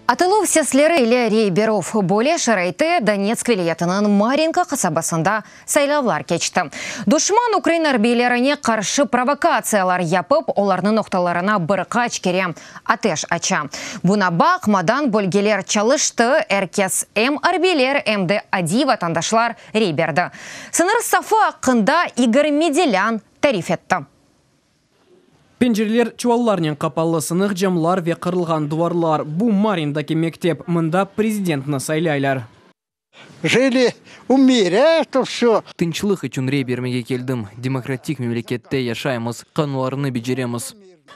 Atıluv sesleri ile rey berüv. Böyle şaraitte Donetsk vilâyetiniñ Marinka qasabasında saylavlar keçti. Duşman ukrain arbiylerine qarşı provokatsiyalar yapıp, olarnıñ noqtalarına bir qaç kere ateş aça. Buña baqmadan, bölgeler çalıştı, er kes, em arbiyler, em de adiy vatandaşlar rey berdi. Sıñır safı aqqında İgor Medelân tarif etti. Pencereler çuvallarnen qapalı, sınıq camlar ve qırılğan duvarlar. Bu Marindaki mektep, mında prezidentni saylaylar. Jili, umirâ, eto vsö. Tınçlıq içün rey bermege keldim. Demokratik memlekette yaşaymız, qanunlarnı beceremiz.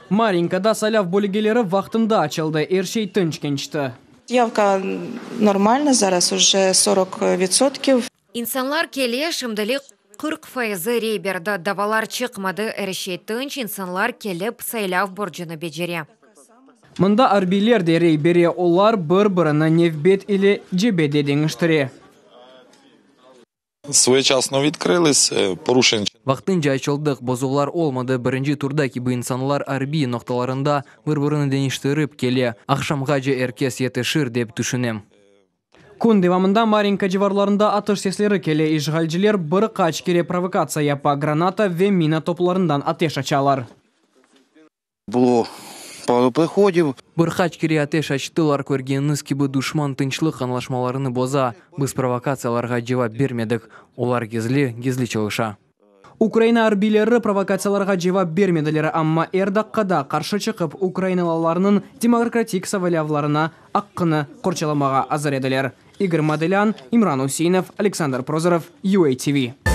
Marinkada saylav bölgeleri vaqtında açıldı, er şey tınç keçti. Явка нормальна, зараз уже 40%. İnsanlar kele, şimdilik 40 fayızı rey berdi. Davalar çıqmadı, er şey tınç, insanlar kelip saylav borcunı becere. Mında arbiyler de rey bere, olar bir-birini nevbet ile cebede deñiştire. Своєчасно відкрились, порушень Vaqtınca açıldıq, bozuvlar olmadı. Birinci turda kibi insanlar arbiy noqtalarında bir-birini deñiştirip kele. Aqşamğace er kes yetişir, dep tüşünem. Kün devamında Marinka civarlarında atış sesleri kele. İşğalciler bir qaç kere provokatsiya yapa, granata ve mina toplarından ateş açalar. Було пару приходів. Bir qaç kere ateş açtılar, körgeniñiz kibi duşman tınçlıq añlaşmalarını boza. Biz provokatsiyalarğa cevap bermedik. Olar gizli, gizli çalışa. Ukraina arbiyleri provokatsiyalarğa cevap bermediler, amma er daqqada qarşı çıqıp ukrainalılarnıñ demokratik saylavlarına aqqını qorçalamağa azır ediler. İgor Modelân, İmran Useinov, Aleksandr Prozorov, UATV.